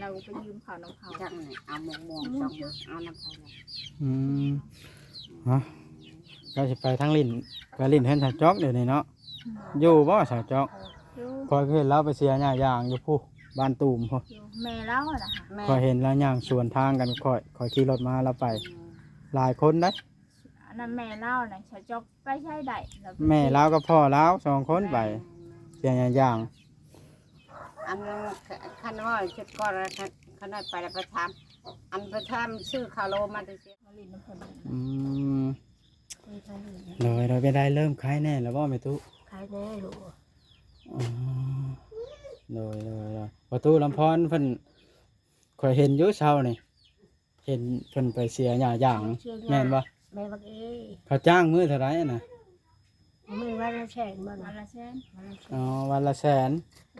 ເຈົ້າໄປຢືມເຂົ້ານຳເຂົາ ຈັ່ງນີ້ ເອົາໝ່ອງໆ ສອງໝ່ອງ ເອົານຳໃຜແດ່? ອືມ ຮະ ເຈົ້າຊິໄປທາງຫຼິ້ນ ໄປຫຼິ້ນເຮືອນສາວຈອກດຽວນີ້ເນາະ? ຢູ່ບໍ່ສາວຈອກ? ຢູ່. ຂ້ອຍເຫັນລາວໄປເສຍຫຍ້າຢາງຢູ່ພຸ້ນ ບ້ານຕູມພຸ້ນ. ຢູ່ ແມ່ລາວນະ. ຂ້ອຍເຫັນລາວຍ່າງສວນທາງກັນຂ້ອຍ ຂ້ອຍຂີ່ລົດມາລາວໄປ. ອືມ ຫຼາຍຄົນເດ້. ອັນນັ້ນແມ່ລາວນະ ສາວຈອກໄປໃສໄດ້ ແມ່ລາວກັບພໍ່ລາວສອງຄົນໄປ. ແມ່ນ. ເສຍຫຍ້າຢາງ ອັນນັ້ນ ຄັນວ່າເຈັບກໍ ຄັນໄດ້ໄປແລ້ວໄປຖາມ ອັນໄປຖາມຊື້ຄາໂລມາແຕ່ເສຍ. ອືມ ໂດຍໆ ເປັນໄດ ເລີ່ມໄຄແດ່ແລ້ວບໍ່ແມ່ຕູ້? ໄຄແດ່ລູກ. ອໍ ໂດຍໆ ປະຕູລຳພອນເພິ່ນ ຂ້ອຍເຫັນຢູ່ເຊົ້ານີ້ ເຫັນເພິ່ນໄປເສຍຫຍ້າຢາງ ເສຍຫຍ້າ ແມ່ນບໍ່? ແມ່ນບັກເອ. ເຂົາຈ້າງມື້ເທົ່າໃດນະ? ມື້ວັນລະແສນບໍ່ນະ? ວັນລະແສນ. ອໍ ວັນລະແສນ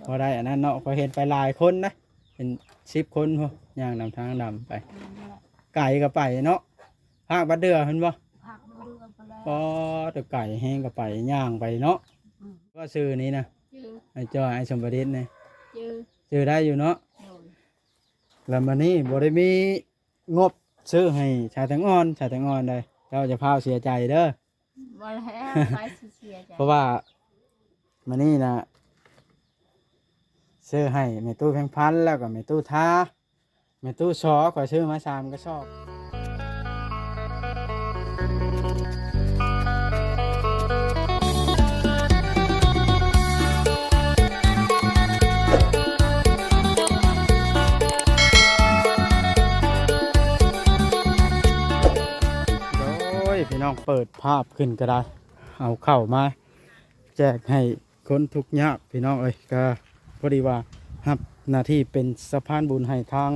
ບໍ່ໄດ້ອັນນັ້ນເນາະ. ຂ້ອຍເຫັນໄປຫຼາຍຄົນນະ ເປັນສິບຄົນພຸ້ນ ຍ່າງນຳທາງດຳໄປ. ແມ່ນແຫຼະ. ໄກກໍໄປເນາະ ພາກບັດເດືອພຸ້ນບໍ່? ພາກບັດເດືອພຸ້ນແຫຼະ. ອໍ ແຕ່ໄກແຮງກໍໄປ ຍ່າງໄປເນາະ. ອືມ ວ່າຊື່ນີ້ນະ? ຈື່. ອ້າຍຈ້ອຍ ອ້າຍສົມປະດິດນີ້? ຈື່. ຈື່ໄດ້ຢູ່ເນາະ? ໂດຍ. ແລ້ວມື້ນີ້ບໍ່ໄດ້ມີ ງົບຊື້ໃຫ້ສາວແຕງອ່ອນ ສາວແຕງອ່ອນເດ້ ເຈົ້າຢ່າຟ້າວເສຍໃຈເດີ. ບໍ່ແລ້ວ ໄປຊິເສຍໃຈ ເພາະວ່າມື້ນີ້ນະ ຊື້ໃຫ້ແມ່ຕູ້ແພງພັນ ແລ້ວກໍແມ່ຕູ້ທາ ແມ່ຕູ້ຊໍ ຂ້ອຍຊື້ມາສາມກະສອບ. ໂອ້ຍ ພີ່ນ້ອງ ເປີດພາບຂຶ້ນກໍໄດ້ ເອົາເຂົ້າມາແຈກໃຫ້ຄົນທຸກຍາກ ພີ່ນ້ອງເອີຍ. ກໍພໍດີວ່າຮັບໜ້າທີ່ເປັນສະພານບຸນໃຫ້ທາງ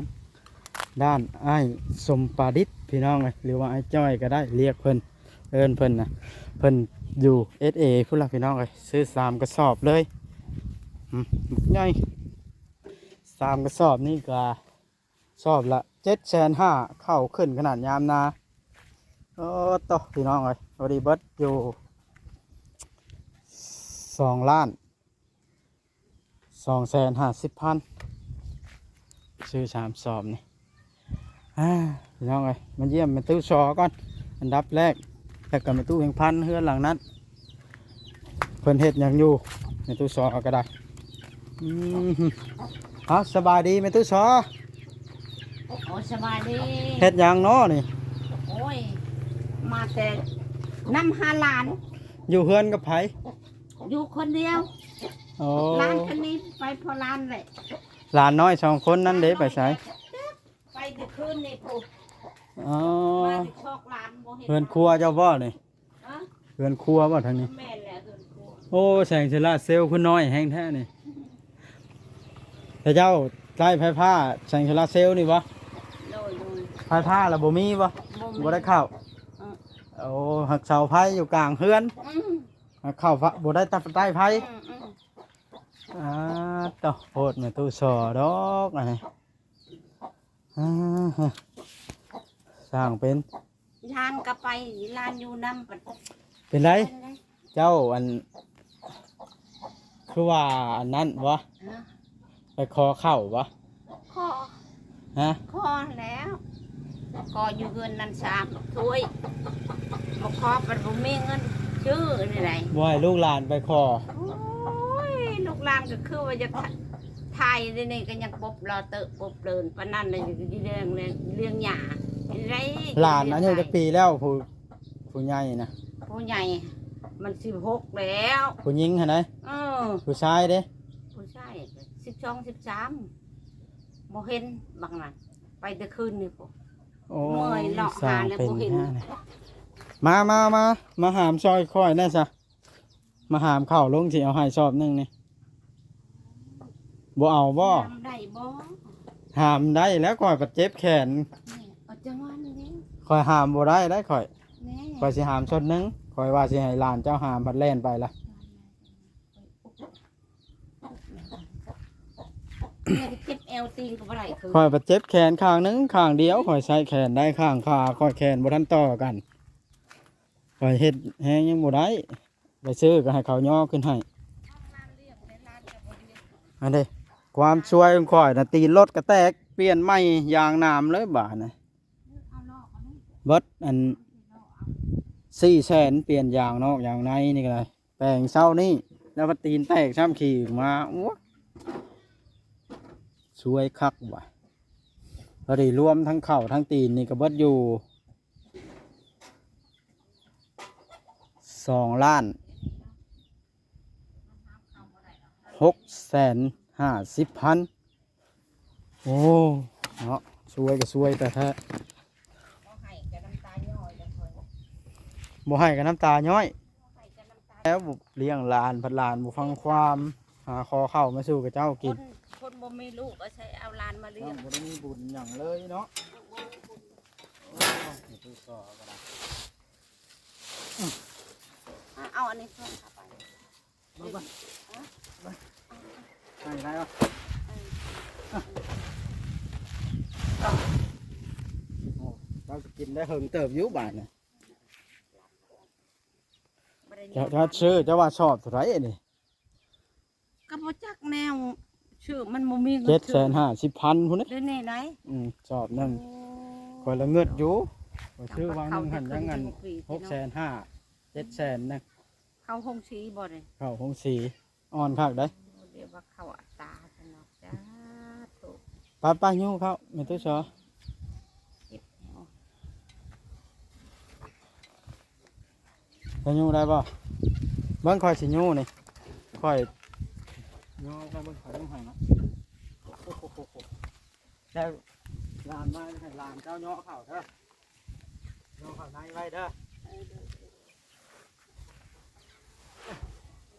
ດ້ານອ້າຍສົມປະດິດ ພີ່ນ້ອງເອີຍ ຫຼືວ່າອ້າຍຈ້ອຍກໍໄດ້ ລຽກເພິ່ນ ເອີ້ນເພິ່ນນະ ເພິ່ນຢູ່ເອສເອພຸ້ນລະ ພີ່ນ້ອງເອີຍ. ຊື້ສາມກະສອບເລີຍ ອືມ ບັກໃຫຍ່ ສາມກະສອບນີ້ກໍສອບລະເຈັດແສນຫ້າ ເຂົ້າຂຶ້ນຂະໜາດຍາມນາ. ໂອ້ໂຕ ພີ່ນ້ອງເອີຍ ພໍດີເບິດຢູ່ສອງລ້ານ ສອງແສນຫ້າສິບພັນ ຊື້ສາມສອບນີ້. ອ່າ ພີ່ນ້ອງເອີຍ ມາຢ້ຽມແມ່ຕູ້ຊໍກ່ອນ ອັນດັບແລກ ແລ້ວກໍແມ່ຕູ້ແພງພັນ ເຮືອນຫຼັງນັ້ນ ເພິ່ນເຮັດຫຍັງຢູ່ ແມ່ຕູ້ຊໍກໍໄດ້. ອືມ ເອົາ ສະບາຍດີແມ່ຕູ້ຊໍ. ໂອ້ ສະບາຍດີ. ເຮັດຫຍັງເນາະນີ້? ໂອ້ຍ ມາແຕ່ນຳຫາຫຼານ. ຢູ່ເຮືອນກັບໃຜ? ຢູ່ຄົນດຽວ. ໂອ້ ຫຼານຄົນນີ້ໄປພໍຫຼານແຫຼະ. ຫຼານນ້ອຍສອງຄົນນັ້ນເດ້ ໄປໃສ? ໄປແຕ່ຄືນນີ້ພຸ້ນ. ອໍ ມາແຕ່ຊອກຫຼານບໍ່ເຫັນ. ເຮືອນຄົວເຈົ້າບໍ່ນີ້? ຮະ? ເຮືອນຄົວບໍ່ທາງນີ້? ແມ່ນແຫຼະ ເຮືອນຄົວ. ໂອ້ ແສງໂຊລາເຊວຄືນ້ອຍແຮງແທ້ນີ້. ແຕ່ເຈົ້າໃຊ້ໄຟຟ້າແສງໂຊລາເຊວນີ້ບໍ່? ໂດຍໆ. ໄຟຟ້າລະບໍ່ມີບໍ່? ບໍ່ມີ. ບໍ່ໄດ້ເຂົ້າ? ອື ໂອ້ ຮັກເສົາໄຟຢູ່ກາງເຮືອນ. ອື ເຂົ້າ ບໍ່ໄດ້ຕັດໃຕ້ໄຟ. ອື ອື ອ່າ ໂຕ ໂພດແມ່ຕູ້ຊໍດອກອັນນີ້. ອ່າ ຊ່າງເປັນ. ຫຼານກໍໄປ ຫຼານຢູ່ນຳ. ເປັນໃດ ເຈົ້າ ອັນ ຄືວ່າອັນນັ້ນບໍ່? ຮະ? ໄປຂໍເຂົ້າບໍ່? ຂໍ. ຮະ? ຂໍແລ້ວ ຂໍຢູ່ເຮືອນນັ້ນຊາມຖ້ວຍ ບໍ່ຂໍ ມັນບໍ່ມີເງິນຊື້ນີ້ໃດ. ບໍ່ໃຫ້ລູກຫຼານໄປຂໍ. ໂອ້ຍ ລູກຫຼານກໍຄືວ່າຢາກຖ່າຍ ດຽວນີ້ກໍຍັງປົບລໍເຕີປົບເຕີນປານນັ້ນແຫຼະ ຢູ່ເລື່ອງ ເລື່ອງ ເລື່ອງຫຍ້າ. ເປັນໃດ ຫຼານອາຍຸຈັກປີແລ້ວ ຜູ້ ຜູ້ໃຫຍ່ນະ? ຜູ້ໃຫຍ່ມັນສິບຫົກແລ້ວ. ຜູ້ຍິງຫັ້ນໃດ? ເອີ ຜູ້ຊາຍເດ້? ຜູ້ຊາຍສິບສອງ ສິບສາມ ບໍ່ເຫັນບັກນັ້ນ ໄປແຕ່ຄືນນີ້ພຸ້ນ. ໂອ້ຍ ເມື່ອຍເລາະຫາແລ້ວບໍ່ເຫັນ. ມາ ມາ ມາ ມາຫາມຊ່ອຍຂ້ອຍແດ່ຊະ. ມາຫາມເຂົ້າ ລຸງຊິເອົາໃຫ້ຊອບໜຶ່ງນີ້. ບໍ່ເອົາບໍ່? ຫາມໄດ້ບໍ່? ຫາມໄດ້ແລ້ວ ຂ້ອຍພັດເຈັບແຂນ. ນີ້ ເອົາຈັງຫວະນີ້ເດ້. ຂ້ອຍຫາມບໍ່ໄດ້ໄດ໋ຂ້ອຍ. ນີ້ ຂ້ອຍຊິຫາມຊອດໜຶ່ງ. ຂ້ອຍວ່າຊິໃຫ້ຫຼານເຈົ້າຫາມ ພັດແລ່ນໄປລະ. ນີ້ເຈັບແອວຕີນກໍບໍ່ໄດ້ຄື. ຂ້ອຍພັດເຈັບແຂນຂ້າງໜຶ່ງ ຂ້າງດຽວ. ຂ້ອຍໃຊ້ແຂນໄດ້ຂ້າງຂາ ຂ້ອຍແຂນບໍ່ທັນຕໍ່ກັນ. ຂ້ອຍເຮັດແຮງຍັງບໍ່ໄດ້. ໄປຊື້ກໍໃຫ້ເຂົາຍໍຂຶ້ນໃຫ້. ອັນນີ້ ຄວາມຊ່ວຍຂອງຂ້ອຍນະ ຕີນລົດກໍແຕກ ປ່ຽນໃໝ່ຢາງໜາມເລີຍບາດນີ້ ເບິດອັນສີ່ແສນ ປ່ຽນຢາງນອກຢາງໃນນີ້ກໍໄດ້ ແປງເຊົ້ານີ້ ແລ້ວພັດຕີນແຕກຊ້ຳ ຂີ່ມາ ໂອ້ຍ ຊວຍຄັກວ່າ ພໍດີລວມທັງເຂົ້າທັງຕີນນີ້ກໍເບິດຢູ່ສອງລ້ານຫົກແສນຫ້າສິບພັນ. ໂອ້ ເນາະ ຊວຍກໍຊວຍແທ້ໆ ບໍ່ໃຫ້ກໍນ້ຳຕາຍ້ອຍແລ້ວຂ້ອຍ ບໍ່ໃຫ້ກໍນ້ຳຕາຍ້ອຍ ບໍ່ໃຫ້ກໍນ້ຳຕາ ແລ້ວລ້ຽງຫຼານ ພັດຫຼານບໍ່ຟັງຄວາມ ຫາຂໍເຂົ້າມາສູ່ຂະເຈົ້າກິນ ຄົນ ຄົນບໍ່ມີລູກກໍໃຊ້ເອົາຫຼານມາລ້ຽງ ບໍ່ໄດ້ມີບຸນຫຍັງເລີຍເນາະ ໂອ້ຍ ໄປຕໍ່ກໍໄດ້ ເອົາອັນນີ້ເພີ່ມເຂົ້າໄປ ເບິ່ງກ່ອນ ໃສ່ໄດ້ບໍ່? ເອີ ໂອ້ ເຈົ້າຊິກິນໄດ້ເຫິງເຕີບຢູ່ບາດນີ້ ບໍ່ໄດ້ ເຈົ້າ ເຈົ້າຊື້ ເຈົ້າວ່າສອບເທົ່າໃດນີ້? ກໍບໍ່ຈັກແນວ ຊື້ມັນບໍ່ມີເງິນ ເຈັດແສນຫ້າສິບພັນພຸ້ນເດ້ ດຽວນີ້ໃດ ອືມ ສອບໜຶ່ງ ໂອ້ ຂ້ອຍລະເງິດຢູ່ ຂ້ອຍຊື້ວາງໜຶ່ງຫັ້ນຍັງອັນຫົກແສນຫ້າ ເຈັດແສນນະ ເຂົ້າໂຮງສີບໍ່ນີ້? ເຂົ້າໂຮງສີ ອ່ອນຄັກເດ້ ໂອ້ ດຽວວ່າເຂົ້າອັດຕາຊັ້ນເນາະ ສາທຸ ໄປໆ ຍູ້ເຂົ້າ ແມ່ຕູ້ຊໍ ເກັບເອົາ ຈະຍູ້ໄດ້ບໍ່? ເບິ່ງຂ້ອຍຊິຍູ້ນີ້ ຂ້ອຍຍໍໄປເບິ່ງ ຂ້ອຍຍູ້ໃຫ້ເນາະ ໂອ້ໂຫ ແລ້ວຫຼານມາ ໃຫ້ຫຼານເຈົ້າຍໍເຂົ້າເດີ ຍໍເຂົ້າໃນໄວ້ເດີ ເອີ ເດີ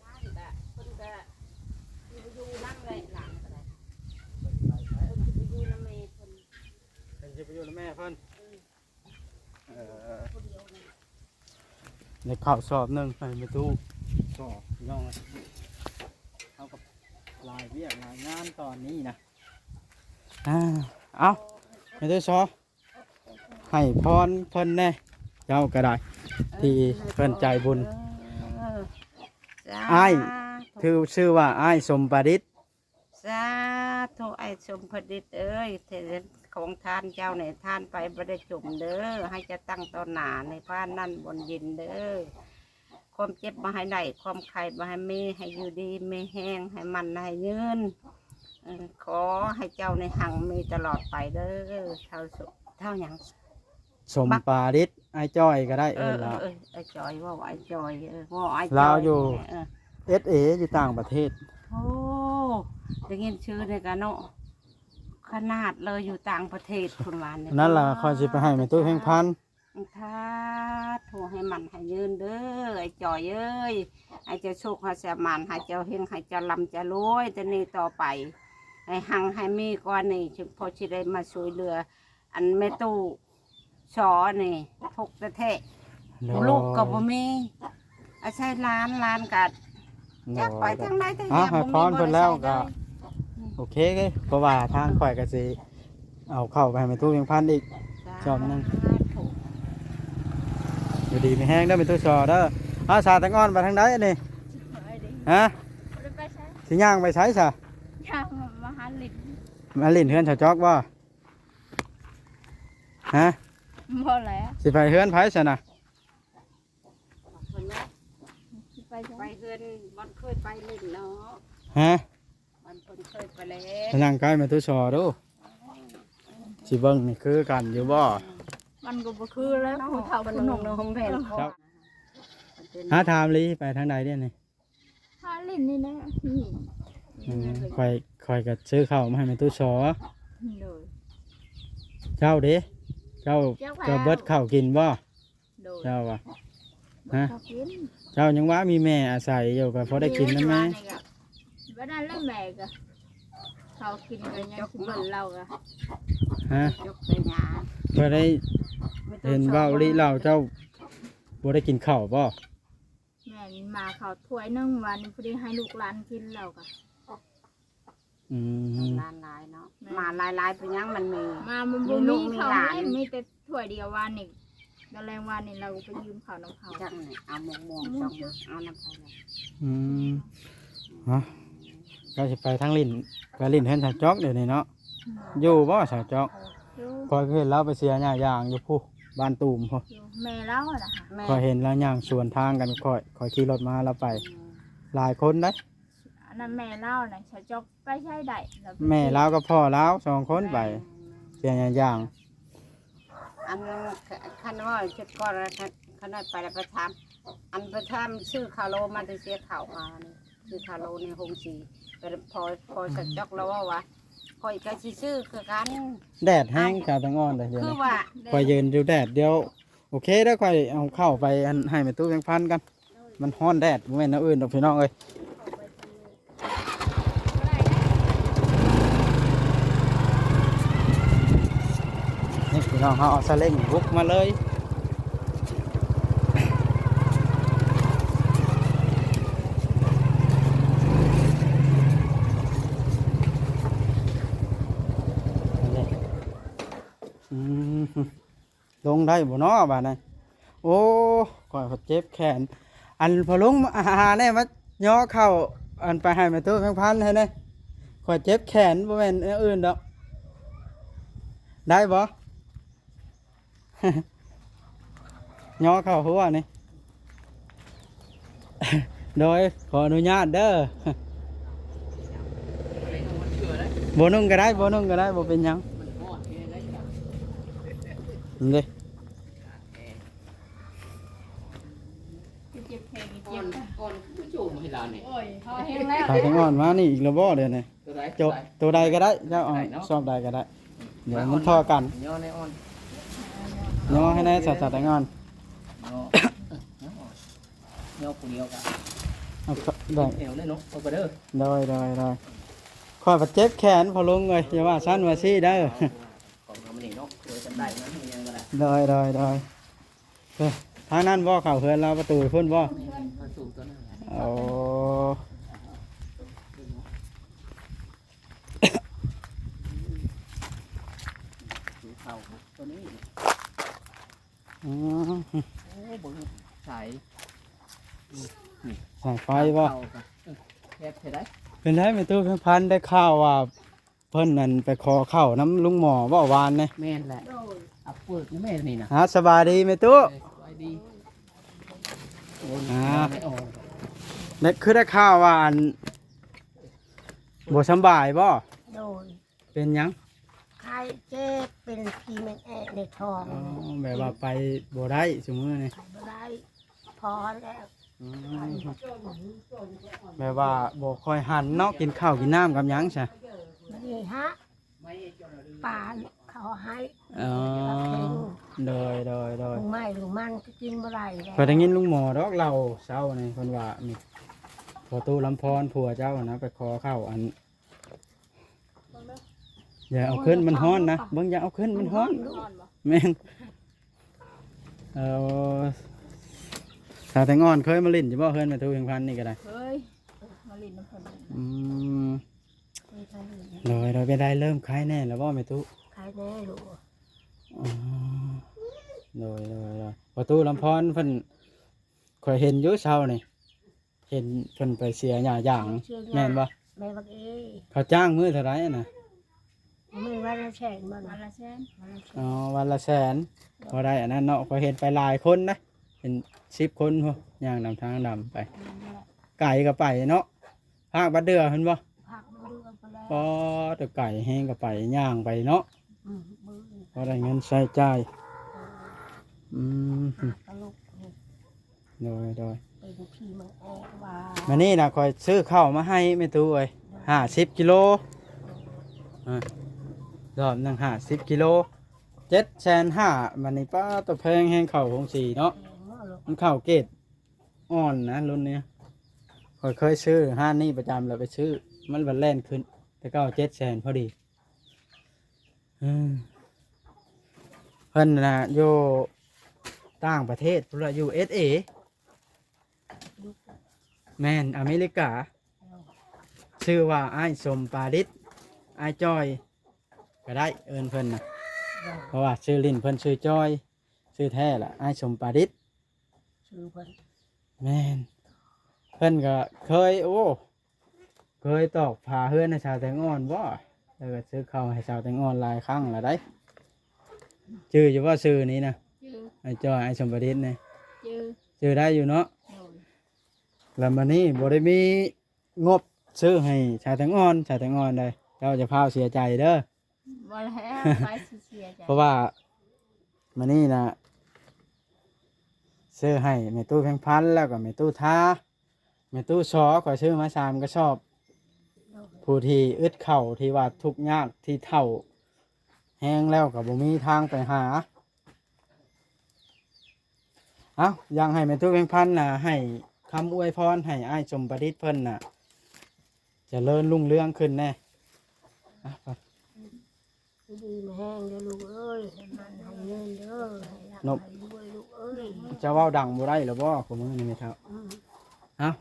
ຫຼານກະ ເພິ່ນກະຊິໄປຢູ່ນຳແຫຼະ ຫຼານກະໄດ້ ເພິ່ນໄປໃສ? ເພິ່ນຊິໄປຢູ່ນຳແມ່ເພິ່ນ ເພິ່ນຊິໄປຢູ່ນຳແມ່ເພິ່ນ ເອີ ເອີ ຜູ້ດຽວນີ້ ໄດ້ເຂົ້າສອບໜຶ່ງໃຫ້ແມ່ຕູ້ຊໍ ພີ່ນ້ອງເອີຍ ເຮົາກໍຫຼາຍວຽກຫຼາຍງານຕອນນີ້ນະ ອ່າ ເອົາ ແມ່ຕູ້ຊໍ ໃຫ້ພອນເພິ່ນແດ່ ເຈົ້າກໍໄດ້ ເອີ ທີ່ເພິ່ນໃຈບຸນ ເອີ ສາທຸ ອ້າຍ ຖືຊື່ວ່າອ້າຍສົມປະດິດ ສາທຸ ອ້າຍສົມປະດິດເອີຍ ເຮັດຂອງທານເຈົ້ານີ້ ທານໄປບໍ່ໄດ້ຈົມເດີ ໃຫ້ເຈົ້າຕັ້ງຕໍ່ໜ້າໃນພານນັ້ນບ່ອນເຢັນເດີ ຄວາມເຈັບບໍ່ໃຫ້ໄດ້ ຄວາມໄຂ້ບໍ່ໃຫ້ມີ ໃຫ້ຢູ່ດີມີແຮງ ໃຫ້ໝັ້ນໃຫ້ຍືນ ເອີ ຂໍໃຫ້ເຈົ້ານີ້ຮັ່ງມີຕະຫຼອດໄປເດີ ທ້າວສຸ ທ້າວຫຍັງ? ສົມປະດິດ ອ້າຍຈ້ອຍກໍໄດ້ ເອີ ເອີ້ນລາວ ເອີ ເອີ ອ້າຍຈ້ອຍ ເວົ້າອ້າຍຈ້ອຍ ເອີ ເວົ້າອ້າຍຈ້ອຍ ລາວຢູ່ ເອີ ເອັສເອ ຢູ່ຕ່າງປະເທດ ໂອ້ ໄດ້ຍິນຊື່ນີ້ກະເນາະ ຂະໜາດເລີຍຢູ່ຕ່າງປະເທດ ເພິ່ນວ່ານີ້ ນັ້ນລະ ຂ້ອຍຊິໄປໃຫ້ແມ່ຕູ້ເພັງພັນ ສາທຸ ໃຫ້ໝັ້ນໃຫ້ຍືນເດີ ອ້າຍຈ້ອຍເອີຍ ໃຫ້ເຈົ້າໂຊກໃຫ້ເຈົ້າໝານ ໃຫ້ເຈົ້າເຮັງ ໃຫ້ເຈົ້າລ່ຳເຈົ້າລວຍ ແຕ່ນີ້ຕໍ່ໄປ ໃຫ້ຮັ່ງໃຫ້ມີກວ່ານີ້ ຈຶ່ງພໍຊິໄດ້ມາຊ່ວຍເຫຼືອ ອັນແມ່ຕູ້ຊໍນີ້ທຸກແທ້ໆ ໂດຍ ລູກກໍບໍ່ມີ ອາໄສຫຼານ ຫຼານກໍ ໂດຍ ຈັກໄປທາງໃດ ແຕ່ ອ່ະ ຢາກ ໃຫ້ພອນເພິ່ນແລ້ວກໍ ບໍ່ມີບ່ອນອາໄສເລີຍ ໂອເຄ ເພາະວ່າທາງຂ້ອຍກໍຊິເອົາເຂົ້າໄປໃຫ້ແມ່ຕູ້ເພັງພັນອີກ ສາທຸ ຊອບໜຶ່ງ ຢູ່ດີມີແຮງເດີແມ່ຕູ້ຊໍເດີ ອາ ສາແຕງອ່ອນໄປທາງໃດອັນນີ້? ສະບາຍດີ ຮະ? ບໍ່ໄດ້ໄປໃສ ຊິຍ່າງໄປໃສຊະ? ຍ່າງມາຫາຫຼິ້ນ ມາຫຼິ້ນເຮືອນສາວຈອກບໍ່? ຮະ? ບໍ່ແຫຼະ ຊິໄປເຮືອນໃຜຊັ້ນນະ? ເພິ່ນນະ ຊິໄປໃສ? ໄປເຮືອນບ່ອນເຄີຍໄປຫຼິ້ນເນາະ ຮະ? ບ່ອນເພິ່ນເຄີຍໄປແລ້ວ ໄປນັ່ງໃກ້ແມ່ຕູ້ຊໍດູ ຊິເບິ່ງຄືກັນຢູ່ບໍ່? ມັນກໍບໍ່ຄືແລ້ວ ຜູ້ເຖົ້າຜູ້ໜຸ່ມ ເອີ ຫາຖາມລີ ໄປທາງໃດເດນີ້? ຫາຫຼິ້ນນີ້ແຫຼະ ນີ້ ອືມ ຂ້ອຍ ຂ້ອຍກໍຊື້ເຂົ້າມາໃຫ້ແມ່ຕູ້ຊໍ ໂດຍ ເຈົ້າເດ ເຈົ້າ ເຈົ້າ ເຈົ້າເບິດເຂົ້າກິນບໍ່? ໂດຍ ເຈົ້າວ່າ ຮະ ເຈົ້າກິນ ເຈົ້າຍັງວ່າມີແມ່ອາໄສຢູ່ ກໍພໍໄດ້ກິນນຳແມ່ ວ່ານັ້ນແຫຼະ ແມ່ກໍເຂົ້າກິນກໍຍັງຊິເບິ່ງລາວກໍ ຮະ ຈົກໄປຫຍັງ ກໍໄດ້ເຫັນເວົ້າລິລາວ ເຈົ້າບໍ່ໄດ້ກິນເຂົ້າບໍ່? ແມ່ນ ມາເຂົ້າຖ້ວຍໜຶ່ງ ວານນີ້ພໍດີໃຫ້ລູກຫຼານກິນແລ້ວກໍ ອືມ ຫຼານຫຼາຍເນາະ ແມ່ນ ມາຫຼາຍໆ ເປັນຫຍັງມັນມີ ມາມັນບໍ່ມີເຂົ້າ ມີລູກມີຫຼານ ມີແຕ່ຖ້ວຍດຽວ ວານນີ້ ຕອນແລງວານນີ້ລາວກໍໄປຢືມເຂົ້ານຳເຂົາ ຈັກນີ້ ເອົາໝົກມ່ວງ ອືມ ສອງໝົກ ເອົານຳໃຜລະ ອືມ ຮະ ເຈົ້າຊິໄປທາງຫຼິ້ນ ໄປຫຼິ້ນເຮືອນສາວຈອກດຽວນີ້ເນາະ ຢູ່ບໍ່ສາວຈອກ? ຢູ່ ຂ້ອຍເຫັນລາວໄປເສຍຫຍ້າຢາງຢູ່ພຸ້ນ ບ້ານຕູມພຸ້ນ ຢູ່ແມ່ລາວຫັ້ນນະ. ແມ່ ຂ້ອຍເຫັນລາວຍ່າງສວນທາງກັນຂ້ອຍ ຂ້ອຍຂີ່ລົດມາລາວໄປ ຫຼາຍຄົນເດ້. ອັນນັ້ນແມ່ລາວນະ ສາວຈອກໄປໃສໄດ້ ແມ່ລາວກັບພໍ່ລາວສອງຄົນໄປ ແມ່ ເສຍຫຍ້າຢາງ. ອັນ ຄັນວ່າເຈັບກ່ອນ ຄັນ ຄັນໄດ້ໄປແລ້ວໄປຖາມ ອັນໄປຖາມຊື້ຄາໂລມາແຕ່ເສຍເຂົ້າມານີ້ ຊື້ຄາໂລໃນໂຮງສີ ໄປພໍ ພໍສາວຈອກລາວເວົ້າວ່າ ຂ້ອຍກໍຊິຊື້ຄືກັນ. ແດດແຮງ ເອົ້າ ສາວແຕງອ່ອນເດ້ ດຽວນີ້ ຄືວ່າ ຂ້ອຍຢືນຢູ່ແດດ ດຽວ ໂອເຄເດີ ຂ້ອຍເອົາເຂົ້າໄປອັນໃຫ້ແມ່ຕູ້ແພງພັນກ່ອນ ມັນຮ້ອນແດດ ບໍ່ແມ່ນແນວອື່ນດອກພີ່ນ້ອງເອີຍ. ນີ້ພີ່ນ້ອງ ເຮົາເອົາສາເລັງບຸກມາເລີຍ. ນີ້ ອືມ ລົງໄດ້ບໍ່ເນາະບາດນີ້? ໂອ້ ຂ້ອຍກໍເຈັບແຂນ. ອັນພໍ່ລຸງ ຫາແດ່ ມາຍໍເຂົ້າ ອັນໄປໃຫ້ແມ່ຕູ້ແພງພັນໃຫ້ແດ່. ຂ້ອຍເຈັບແຂນ ບໍ່ແມ່ນແນວອື່ນດອກ. ໄດ້ບໍ່? ຍໍເຂົ້າຫົວນີ້. ໂດຍ ຂໍອະນຸຍາດເດີ. ບໍ່ນຸ່ງກໍໄດ້ ບໍ່ນຸ່ງກໍໄດ້ ບໍ່ເປັນຫຍັງ. ນີ້ເດ້ ເຈັບແຂນ ເຈັບ ອ່ອນ ອ່ອນຄືໂຈມໃຫ້ລາວນີ້. ໂອ້ຍ ພໍແຮງແລ້ວ ຖ້າແຕງອ່ອນມານີ້ອີກແລ້ວບໍ່ ດຽວນີ້? ໂຕໃດ? ໂຕໃດກໍໄດ້ ເຈົ້າເອົາຊອບໃດກໍໄດ້ ດຽວມັນທໍ່ກັນ. ຍໍໃນອ່ອນ ຍໍໃຫ້ແດ່ ສາວແຕງອ່ອນ. ຍໍ ຍໍຜູ້ດຽວກໍ ເອົາ ໄດ້ ແອວເລີຍເນາະ ເອົາໄປເດີ. ໂດຍ ໂດຍ ໂດຍ. ຂ້ອຍບາດເຈັບແຂນ ພໍ່ລຸງເອີຍ ຢ່າວ່າຊັ້ນວ່າຊີ້ເດີ. ຂອງເຮົາມື້ນີ້ເນາະ ໂດຍຈຳໄດ້ນະ ມີຫຍັງກໍໄດ້. ໂດຍ ໂດຍ ໂດຍ. ເອີ ທາງນັ້ນບໍ່ ເຂົ້າເຮືອນລາວປະຕູພຸ້ນບໍ່? ແມ່ນ ປະຕູຕົວນັ້ນແຫຼະ. ໂອ້ ເຂົ້າຕົວນີ້. ອືມ ໂອ້ ເບິ່ງສາຍ ນີ້ ສາຍໄຟບໍ່? ເຂົ້າກໍ ເອີ ແຄບແທ້ໃດ. ເປັນໃດແມ່ຕູ້ແພງພັນ ໄດ້ຂ່າວວ່າ ເພິ່ນນັ້ນໄປຂໍເຂົ້ານຳລຸງໝໍບໍ່ວານນີ້? ແມ່ນແຫຼະ ໂດຍ ອັບເປີກແມ່ນນີ້ນະ. ອ່າ ສະບາຍດີແມ່ຕູ້. ເອີ ສະບາຍດີ. ໂອ້ຍ ອ່າ ໄດ້ອອກ ໄດ້ ຄືໄດ້ຂ່າວວ່າອັນ ບໍ່ສຳບາຍບໍ່? ໂດຍ. ເປັນຫຍັງ? ໄຂ້ເຈັບ ເປັນຜີແມງແອະໃນທ້ອງ. ອໍ ແບບວ່າໄປບໍ່ໄດ້ຊຸມື້ນີ້ ໄປບໍ່ໄດ້ ພໍແລ້ວ. ອືມ ແບບວ່າບໍ່ຄ່ອຍຫັນເນາະ ກິນເຂົ້າກິນນ້ຳກັບຫຍັງຊະ? ມື້ນີ້ຫາປາເຂົາໃຫ້. ອໍ ໂດຍ ໂດຍ ໂດຍ. ລຸງໄມ້ລຸງມັນກໍກິນບໍ່ໄດ້ແລ້ວ. ຂ້ອຍໄດ້ຍິນລຸງໝໍດອກເລົ່າເຊົ້ານີ້ ເພິ່ນວ່ານີ້ ພໍ່ຕູ້ລຳພອນ ຜົວເຈົ້ານະ ໄປຂໍເຂົ້າອັນ ຢ່າເອົາຂຶ້ນ ມັນຮ້ອນນະ ເບິ່ງ ຢ່າເອົາຂຶ້ນ ມັນຮ້ອນ. ແມ່ນ ເອີ ສາວແຕງອ່ອນເຄີຍມາຫຼິ້ນຢູ່ບໍ່ ເຮືອນແມ່ຕູ້ເພັງພັນນີ້ກໍໄດ້? ເຄີຍ ມາຫຼິ້ນນຳເພິ່ນ. ອືມ ເຄີຍມາຫຼິ້ນ. ໂດຍ ໂດຍ ເປັນໃດ ເລີ່ມໄຄແນ່ແລ້ວບໍ່ແມ່ຕູ້? ໄຄແນ່ລູກ. ອໍ ໂດຍ ໂດຍ ໂດຍ. ພໍ່ຕູ້ລຳພອນເພິ່ນ ຂ້ອຍເຫັນຢູ່ເຊົ້ານີ້ ເຫັນເພິ່ນໄປເສຍຫຍ້າຢາງ ເສຍຫຍ້າ ແມ່ນບໍ່? ແມ່ນບັກເອ. ເຂົາຈ້າງມື້ເທົ່າໃດນະ? ແມ່ນວັນລະແສນບໍ່ນະ? ວັນລະແສນ ວັນລະແສນ. ອໍ ວັນລະແສນ ພໍໄດ້ອັນນັ້ນເນາະ. ຂ້ອຍເຫັນໄປຫຼາຍຄົນນະ ເປັນສິບຄົນພຸ້ນ ຍ່າງນຳທາງດຳໄປ. ແມ່ນແຫຼະ ໄກກໍໄປເນາະ. ພາກບັດເດືອພຸ້ນບໍ່? ພາກບັດເດືອພຸ້ນແຫຼະ. ອໍ ແຕ່ໄກແຮງ ກໍໄປ ຍ່າງໄປເນາະ. ອືມ ພໍໄດ້ເງິນໃຊ້ຈ່າຍ. ເອີ ອືມ ຫາກະລຸກ. ໂດຍ ໂດຍ. ເປັນຜີມັນແອະວ່າ ມື້ນີ້ນະ ຂ້ອຍຊື້ເຂົ້າມາໃຫ້ແມ່ຕູ້ເອີຍ ໂດຍ ຫ້າສິບກິໂລ. ເອີ ລອບໜຶ່ງຫ້າສິບກິໂລ ເຈັດແສນຫ້າ. ບັດນີ້ ປ້າ ຕົວແພງແຮງ ເຂົ້າໂຮງສີເນາະ. ແພງເນາະ ມັນເຂົ້າເກຣດອ່ອນນະ ລຸ້ນນີ້. ຂ້ອຍເຄີຍຊື້ຮ້ານນີ້ປະຈຳ ແລ້ວໄປຊື້ ມັນບັດແລ່ນຂຶ້ນ ແຕ່ເກົ່າເຈັດແສນພໍດີ. ເອີ ເພິ່ນນະຢູ່ຕ່າງປະເທດພຸ້ນລະ ຢູເອສເອ. ແມ່ນ ອາເມລິກາ. ເອີ ຊື່ວ່າອ້າຍສົມປາລິດ ອ້າຍຈ້ອຍກໍໄດ້ ເອີ້ນເພິ່ນນະ. ເອີ ເພາະວ່າຊື່ຫຼິ້ນເພິ່ນຊື່ຈ້ອຍ ຊື່ແທ້ລະ ອ້າຍສົມປາລິດ ຊື່ເພິ່ນ. ແມ່ນ ເພິ່ນກໍເຄີຍ ໂອ້ ເຄີຍຕອກຝາເຮືອນໃຫ້ສາວແຕງອ່ອນບໍ່? ແລ້ວກໍຊື້ເຂົ້າໃຫ້ສາວແຕງອ່ອນຫຼາຍຄັ້ງແລ້ວໃດ໋. ຈື່ຢູ່ບໍ່ຊື່ນີ້ນະ? ຈື່. ອ້າຍຈ້ອຍ ອ້າຍສົມປະດິດນີ້? ຈື່. ຈື່ໄດ້ຢູ່ເນາະ? ໂດຍ. ແລ້ວມື້ນີ້ບໍ່ໄດ້ມີງົບຊື້ໃຫ້ສາວແຕງອ່ອນ, ສາວແຕງອ່ອນເດ້. ເຈົ້າຢ່າພາວເສຍໃຈເດີ. ບໍ່ແລ້ວ ໃຜຊິເສຍໃຈ. ເພາະວ່າມື້ນີ້ນະ ຊື້ໃຫ້ແມ່ຕູ້ແພງພັນ ແລ້ວກໍແມ່ຕູ້ທາ ແມ່ຕູ້ຊໍ ຂ້ອຍຊື້ມາສາມກະສອບ. ໂດຍ. ຜູ້ທີ່ອຶດເຂົ້າ ທີ່ວ່າທຸກຍາກ ທີ່ເຖົ້າແຮງແລ້ວກໍບໍ່ມີທາງໄປຫາ. ເອົ້າ ຢາກໃຫ້ແມ່ຕູ້ແພງພັນນະ ໃຫ້ຄຳອວຍພອນໃຫ້ອ້າຍສົມປະດິດເພິ່ນນະ ຈະເລີນຮຸ່ງເຮືອງຂຶ້ນແດ່. ອ່ະ ຢູ່ດີມີແຮງເດີລູກເອີຍ ໃຫ້ໝັ້ນໃຫ້ຍືນເດີ ໃຫ້ລ່ຳໃຫ້ລວຍລູກເອີຍ. ເຈົ້າເວົ້າດັງບໍ່ໄດ້ລະບໍ່ ຄູ່ມື້ນີ້ແມ່ເຖົ້າ? ອືມ. ເອົາ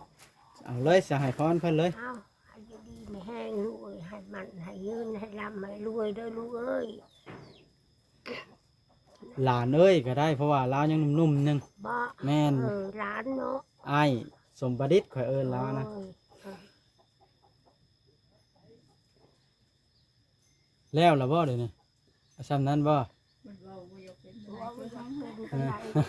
ເອົາເລີຍ ສະໃຫ້ພອນເພິ່ນເລີຍ. ເອົາ ໃຫ້ຢູ່ດີມີແຮງລູກເອີຍ ໃຫ້ໝັ້ນໃຫ້ຍືນ ໃຫ້ລ່ຳໃຫ້ລວຍເດີລູກເອີຍ. ຫຼານເອີຍກໍໄດ້ ເພາະວ່າລາວຍັງໜຸ່ມໆໜຶ່ງ. ບໍ່? ແມ່ນ. ເອີ ຫຼານເນາະ. ອ້າຍສົມປະດິດ ຂ້ອຍເອີ້ນລາວນະ. ໂອ້ຍ ເອີ ແລ້ວລະບໍ່ດຽວນີ້? ສ່ຳນັ້ນບໍ່? ມັນເວົ້າບໍ່ຢາກເປັນ ເວົ້າບໍ່ຢາກເປັນປານໃດ ເອີ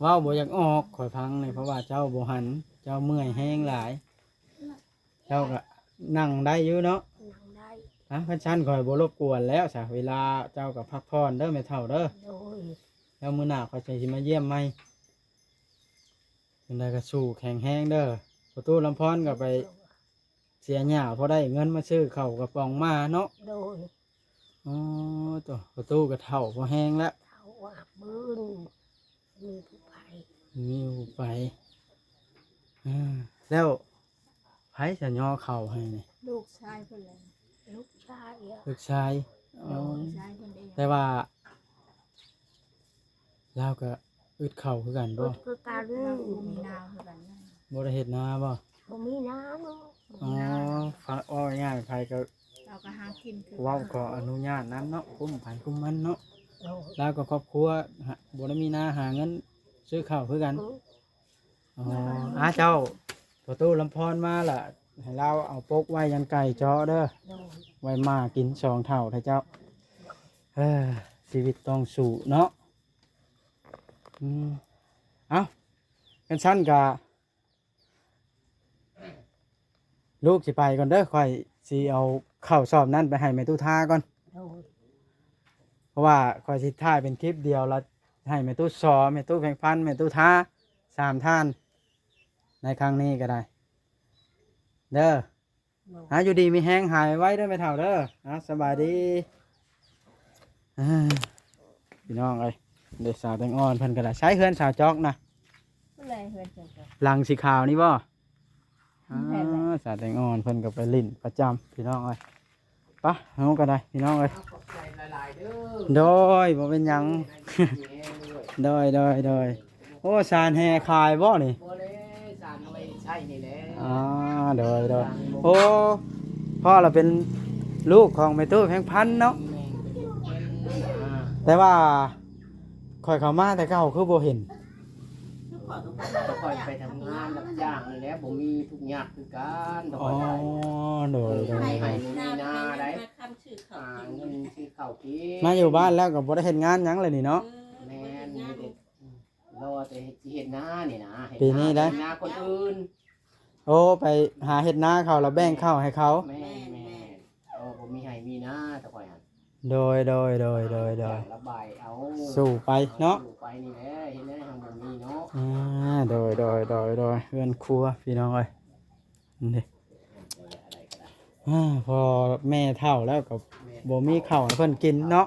ເວົ້າບໍ່ຢາກອອກ ຂ້ອຍຟັງນີ້ ເພາະວ່າເຈົ້າບໍ່ຫັນ ເຈົ້າເມື່ອຍແຮງຫຼາຍ. ເຈົ້າກໍນັ່ງໄດ້ຢູ່ເນາະ? ນັ່ງໄດ້. ອ່ະ ຄັນຊັ້ນຂ້ອຍບໍ່ລົບກວນແລ້ວຊະ ເວລາເຈົ້າກໍພັກຜ່ອນເດີແມ່ເຖົ້າເດີ. ໂດຍ. ແລ້ວມື້ໜ້າຂ້ອຍຊິມາຢ້ຽມໃໝ່. ຈັ່ງໃດກໍສູ້ແຂງແຮງເດີ. ພໍ່ຕູ້ລຳພອນກໍໄປເສຍຫຍ້າ ພໍໄດ້ເງິນມາຊື້ເຂົ້າກະປ໋ອງມາເນາະ. ໂດຍ. ອໍ ໂຕ ພໍ່ຕູ້ກໍເຖົ້າພໍແຮງແລ້ວ ເຖົ້າອາບບືນ ມີຜູ້ໄປ ມີຜູ້ໄປ. ເອີ ແລ້ວໃຜຈະຍໍເຂົ້າໃຫ້ນີ້? ລູກຊາຍເພິ່ນແຫຼະ. ລູກຊາຍ ລູກຊາຍ. ອໍ ລູກຊາຍເພິ່ນເອງ. ແຕ່ວ່າລາວກໍອຶດເຂົ້າຄືກັນບໍ່? ອຶດຄືກັນ. ລາວກໍບໍ່ມີນາຄືກັນນະ. ບໍ່ໄດ້ເຮັດນາບໍ່? ບໍ່ມີນາເນາະ. ອໍ ເວົ້າງ່າຍໆ ໃຜກໍ ລາວກໍຫາກິນຄື ເວົ້າຂໍອະນຸຍາດນຳເນາະ ກຸ້ມໃຜກຸ້ມມັນເນາະ. ໂດຍ. ລາວກໍຄອບຄົວ ຫາ ບໍ່ໄດ້ມີນາຫາເງິນຊື້ເຂົ້າຄືກັນ. ອືມ. ອໍ ອາ ເຈົ້າ ພໍ່ຕູ້ລຳພອນມາລະ ໃຫ້ລາວເອົາປົກໄວ້ຍັງໄກ່ເຈາະເດີ. ໂດຍ. ໄວ້ໝາກິນສອງເຖົ້າເດີເຈົ້າ. ເອີ ຊີວິດຕ້ອງສູ້ເນາະ. ອືມ ເອົ້າ ຄັນຊັ້ນກະ ລູກຊິໄປກ່ອນເດີ ຂ້ອຍຊິເອົາເຂົ້າສອບນັ້ນໄປໃຫ້ແມ່ຕູ້ທາກ່ອນ. ໂດຍ. ເພາະວ່າຂ້ອຍຊິຖ່າຍເປັນຄລິບດຽວ ແລ້ວໃຫ້ແມ່ຕູ້ຊໍ ແມ່ຕູ້ແພງພັນ ແມ່ຕູ້ທາ ສາມທ່ານໃນຄັ້ງນີ້ກໍໄດ້ເດີ. ໂດຍ. ອ່າ ຢູ່ດີມີແຮງ ຫາຍໄວເດີແມ່ເຖົ້າເດີ. ອ່າ ສະບາຍດີ. ອ່າ ພີ່ນ້ອງເອີຍ ເດ ສາວແຕງອ່ອນເພິ່ນກໍໄດ້ ໃຊ້ເຮືອນສາວຈອກນະ. ຜູ້ໃດເຮືອນສາວຈອກ? ຫຼັງສີຂາວນີ້ບໍ່? ອ່າ ແມ່ນແຫຼະ. ສາວແຕງອ່ອນເພິ່ນກໍໄປຫຼິ້ນປະຈຳ ພີ່ນ້ອງເອີຍ. ປະ ເຮົາກໍໄດ້ ພີ່ນ້ອງເອີຍ. ເອົາ ຂອບໃຈຫຼາຍໆເດີ. ໂດຍ ບໍ່ເປັນຫຍັງ. ໂດຍ ໂດຍ ໂດຍ. ໂອ້ ສານແຫ່ຂາຍບໍ່ນີ້? ບໍ່ເດ້ ສານເອົາໄວ້ໃຊ້ນີ້ແຫຼະ. ອ່າ ໂດຍ ໂດຍ. ໂອ້ ພໍ່ລະເປັນລູກຂອງແມ່ຕູ້ແພງພັນເນາະ. ແມ່ນ ເປັນລູກເພິ່ນ. ອ່າ ແຕ່ວ່າຂ້ອຍເຂົ້າມາແຕ່ເກົ່າຄືບໍ່ເຫັນ. ຂ້ອຍໄປທຳງານຮັບຈ້າງນັ້ນແຫຼະ ບໍ່ມີ ທຸກຍາກຄືກັນ. ອໍ ໂດຍ ໂດຍ ໄຮ່ ໄຮ່ ບໍ່ມີນາໄດ໋ ຫາເງິນຊື້ເຂົ້າກິນ. ມາຢູ່ບ້ານແລ້ວກໍບໍ່ໄດ້ເຮັດງານຫຍັງເລີຍນີ້ເນາະ. ເອີ ແມ່ນ ບໍ່ໄດ້ເຮັດງານ ມີແຕ່ ອືມ ລໍແຕ່ຊິເຮັດນານີ້ນະ. ເຮັດ ປີນີ້ໄດ້ ນາ ເຮັດນາຄົນອື່ນ. ໂອ້ ໄປຫາເຮັດນາເຂົາ ແລ້ວແບ່ງເຂົ້າໃຫ້ເຂົາ. ແມ່ນ ແມ່ນ ແມ່ນ. ອໍ ບໍ່ມີໄຮ່ມີນາແຕ່ຂ້ອຍຫັ້ນ. ໂດຍ ໂດຍ ໂດຍ ໂດຍ ໂດຍ. ລະບາຍເອົາ ສູ້ໄປເນາະ. ສູ້ໄປນີ້ແຫຼະ ເຮັດແນວໃດເຮົາບໍ່ມີເນາະ. ອ່າ ໂດຍ ໂດຍ ໂດຍ ໂດຍ. ເຮືອນຄົວ ພີ່ນ້ອງເອີຍ ນີ້ ອ່າ ພໍ່ແມ່ເຖົ້າແລ້ວກໍ ແມ່ນ ບໍ່ມີເຂົ້າໃຫ້ເພິ່ນກິນເນາະ.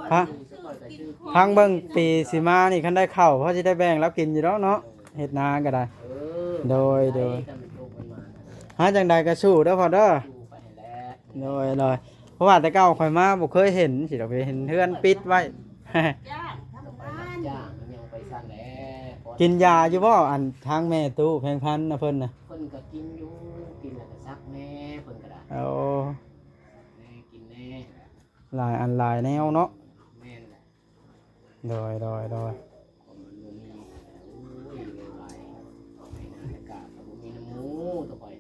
ໂອ້ຍ ພັງ ພັງເບິ່ງປີຊິມານີ້ ຄັນໄດ້ເຂົ້າ ພໍຊິໄດ້ແບ່ງລາວກິນຢູ່ດອກເນາະ. ເຮັດນາກໍໄດ້. ເອີ ໂດຍ ໂດຍ. ຫາຈັ່ງໃດກໍສູ້ເດີພໍ່ເດີ. ສູ້ໄປຫັ້ນແຫຼະ. ໂດຍ ໂດຍ. ເພາະວ່າແຕ່ເກົ່າຂ້ອຍມາບໍ່ເຄີຍເຫັນ ຊິດອກ ເຫັນເຮືອນປິດໄວ້. ຈ້າງ ທຳງານ ຮັບຈ້າງ ຍັງໄປຊັ້ນແຫຼະ. ກິນຢາຢູ່ບໍ່ ອັນທາງແມ່ຕູ້ແພງພັນນະ ເພິ່ນນະ? ເພິ່ນກໍກິນຢູ່ ກິນແລ້ວກໍຊັກແດ່ ເພິ່ນກໍໄດ້. ໂອ້ ແດ່ ກິນແດ່ ຫຼາຍອັນຫຼາຍແນວເນາະ. ແມ່ນແຫຼະ. ໂດຍ ໂດຍ ໂດຍ. ໂອ້ຍ ເລວໄຫຼ ໄປນານາກາດກໍບໍ່ມີນ້ຳໝູ່ຕົວຂ້ອຍ.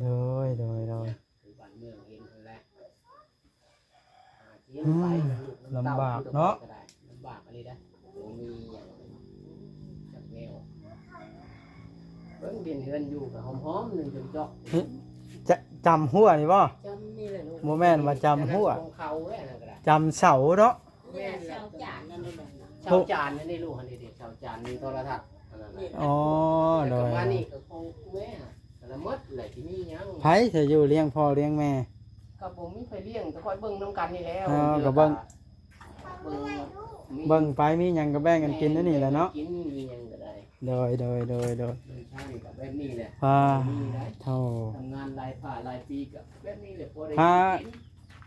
ໂດຍ ໂດຍ ໂດຍ. ຄືບ້ານເມືອງເຫັນຫັ້ນແຫຼະ. ອືມ ລຳບາກເນາະ ລຳບາກອີ່ຫຼີເດ້ ບໍ່ມີຫຍັງຈັກແນວ. ເບິ່ງດິນເຮືອນຢູ່ກໍຫອມໆ ໜຶ່ງຈົນເຈາະ ຈຳຮົ້ວນີ້ບໍ່? ຈຳນີ້ແຫຼະລູກ ບໍ່ແມ່ນວ່າຈຳຮົ້ວ ຂອງເຂົາແຫຼະ ນັ້ນກໍໄດ້ ຈຳເສົາເນາະ. ແມ່ນແຫຼະ ເສົາຈານນັ້ນແຫຼະ ເສົາຈານນັ້ນນີ້ລູກ ຫັ້ນເດ້ ເສົາຈານໂທລະທັດ ອັນນັ້ນແຫຼະ. ອໍ ໂດຍ ແລ້ວກໍມານີ້ກໍຂອງແມ່ ກໍລະໝົດແຫຼະ ຊິມີຫຍັງ? ໃຜຈະຢູ່ລ້ຽງພໍ່ລ້ຽງແມ່? ກໍບໍ່ມີໃຜລ້ຽງ ກໍຂ້ອຍເບິ່ງນຳກັນນີ້ແຫຼະ. ອໍ ກໍເບິ່ງ ເບິ່ງ ເບິ່ງໄປ ມີຫຍັງກໍແບ່ງກັນກິນອັນນີ້ແຫຼະເນາະ ກິນ ມີຫຍັງກໍໄດ້. ໂດຍ ໂດຍ ໂດຍ ໂດຍ ເບິ່ງທາງນີ້ກໍແບບນີ້ແຫຼະ ອ່າ ມີໄດ້ ໂທ້ ທຳງານຫຼາຍພາຫຼາຍປີກໍແບບນີ້ແຫຼະ ພໍໄດ້ກິນ.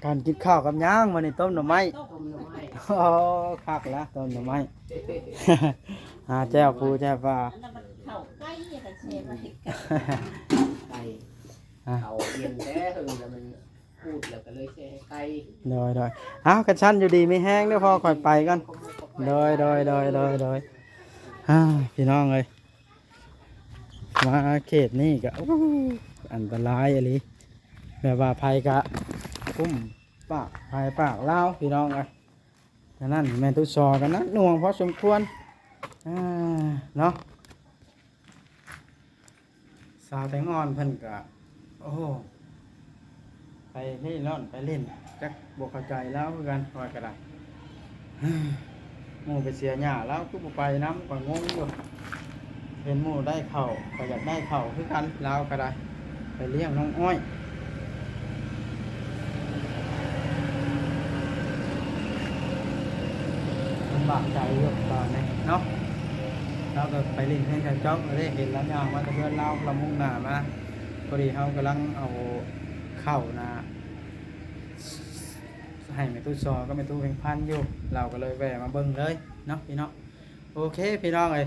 ການກິນເຂົ້າກັບຫຍັງມື້ນີ້? ຕົ້ມໜໍ່ໄມ້ ຕົ້ມໜໍ່ໄມ້. ໂອ້ ຄັກລະ ຕົ້ມໜໍ່ໄມ້ ຫາແຈ່ວປູແຈ່ວປາ ອັນນັ້ນມັນເຂົ້າໄກ່ ອັນນັ້ນແຊ່ໄວ້ ໄກ່ ອ່ະ ເຂົ້າເຢັນແທ້ເຖິງແລ້ວມັນ ຂູດແລ້ວກໍເລີຍແຊ່ໄກ່. ໂດຍ ໂດຍ ເອົາ ຄັນຊັ້ນຢູ່ດີມີແຮງເດີພໍ່ ຂ້ອຍໄປກ່ອນ. ໂດຍ ໂດຍ ໂດຍ ໂດຍ ໂດຍ ອ່າ ພີ່ນ້ອງເອີຍ ມາເຂດນີ້ກໍ ໂອ້ ອັນຕະລາຍອີ່ຫຼີ ແບບວ່າໃຜກະກຸ້ມປາກໃຜປາກລາວ ພີ່ນ້ອງເອີຍ. ອັນນັ້ນແມ່ຕູ້ຊໍກໍໜັກໜ່ວງພໍສົມຄວນ ອ່າ ເນາະ. ສາວແຕງອ່ອນເພິ່ນກໍ ໂອ້ໂຫ ໄປເລ່ນລ່ອນໄປຫຼິ້ນ ຈັກບໍ່ເຂົ້າໃຈລາວຄືກັນ ຂ້ອຍກໍໄດ້. ໝູ່ໄປເສຍຫຍ້າ ລາວຄືບໍ່ໄປນຳ ຂ້ອຍງົງຢູ່. ເຫັນໝູ່ໄດ້ເຂົ້າ ກໍຢາກໄດ້ເຂົ້າຄືກັນ ລາວກໍໄດ້ ໄປລ້ຽງນ້ອງອ້ອຍ. ລຳບາກໃຈຢູ່ຕອນນີ້ເນາະ ລາວກໍໄປຫຼິ້ນເຮືອນເຂົາເຈົ້າເດ້ ເຫັນລາວຍ່າງມາແຕ່ເຮືອນລາວ ລາວມຸ່ງໜ້າມາ. ພໍດີເຮົາກຳລັງເອົາເຂົ້ານະ ໃຫ້ແມ່ຕູ້ຊໍກັບແມ່ຕູ້ແພງພັນຢູ່ ລາວກໍເລີຍແວ່ມາເບິ່ງເລີຍເນາະ ພີ່ນ້ອງ. ໂອເຄ ພີ່ນ້ອງເອີຍ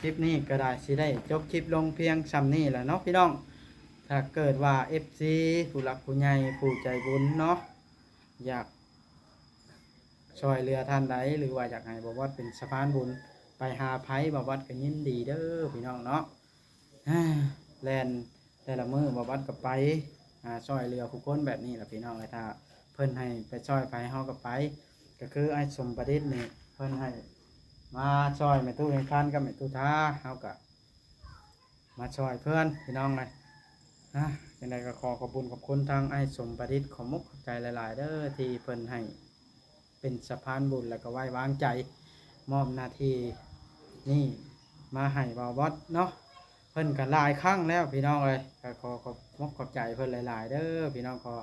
ຄລິບນີ້ກໍໄດ້ ຊິໄດ້ຈົບຄລິບລົງພຽງຊ່ຳນີ້ແຫຼະເນາະ ພີ່ນ້ອງ. ຖ້າເກີດວ່າເອັຟຊີ ຜູ້ຫຼັກຜູ້ໃຫຍ່ ຜູ້ໃຈບຸນເນາະ ຢາກຊ່ອຍເຫຼືອທ່ານໃດ ຫຼືວ່າຢາກໃຫ້ບ່າວບອດເປັນສະພານບຸນໄປຫາໃຜ ບ່າວບອດກໍຍິນດີເດີ ພີ່ນ້ອງເນາະ. ແລ່ນແຕ່ລະມື້ ບ່າວບອດກໍໄປ ຫາຊ່ອຍເຫຼືອຜູ້ຄົນແບບນີ້ລະ ພີ່ນ້ອງເອີຍ. ຖ້າເພິ່ນໃຫ້ໄປຊ່ອຍໃຜ ເຮົາກໍໄປ. ກໍຄືອ້າຍສົມປະດິດນີ້ ເພິ່ນໃຫ້ມາຊ່ອຍແມ່ຕູ້ແພງພັນກັບແມ່ຕູ້ທາ ເຮົາກໍ ມາຊ່ອຍເພິ່ນ ພີ່ນ້ອງເອີຍ. ອ່າ ຈັ່ງໃດກໍຂໍຂອບຄຸນຂອບຄຸນທາງອ້າຍສົມປະດິດ ຂອບມຸກຂອບໃຈຫຼາຍໆເດີ ທີ່ເພິ່ນໃຫ້ເປັນສະພານບຸນ ແລ້ວກໍໄວ້ວາງໃຈ ມອບໜ້າທີ່ນີ້ມາໃຫ້ບ່າວບອດເນາະ. ເພິ່ນກໍຫຼາຍຄັ້ງແລ້ວ ພີ່ນ້ອງເອີຍ ກໍຂໍຂອບມຸກຂອບໃຈເພິ່ນຫຼາຍໆເດີ ພີ່ນ້ອງ. ຂໍ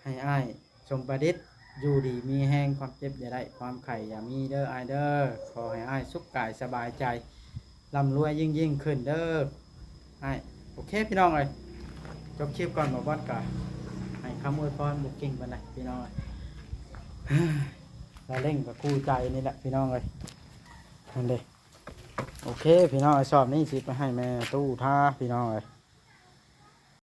ໃຫ້ອ້າຍສົມປະດິດຢູ່ດີມີແຮງ ຄວາມເຈັບຢ່າໄດ້ ຄວາມໄຂ້ຢ່າມີເດີອ້າຍເດີ. ຂໍໃຫ້ອ້າຍສຸກກາຍສະບາຍໃຈ ລ່ຳລວຍຍິ່ງໆຂຶ້ນເດີອ້າຍ. ໂອເຄ ພີ່ນ້ອງເອີຍ ຈົບຄລິບກ່ອນ ບ່າວບອດກະໃຫ້ຄຳອວຍພອນບໍ່ເກັ່ງປານໃດ ພີ່ນ້ອງເອີຍ. ລະເລັ່ງກະຄູ່ໃຈນີ້ແຫຼະ ພີ່ນ້ອງເອີຍ ນັ້ນເດ້. ໂອເຄ ພີ່ນ້ອງເອີຍ ຊອບນີ້ຊິໄປໃຫ້ແມ່ຕູ້ທາ ພີ່ນ້ອງເອີຍ.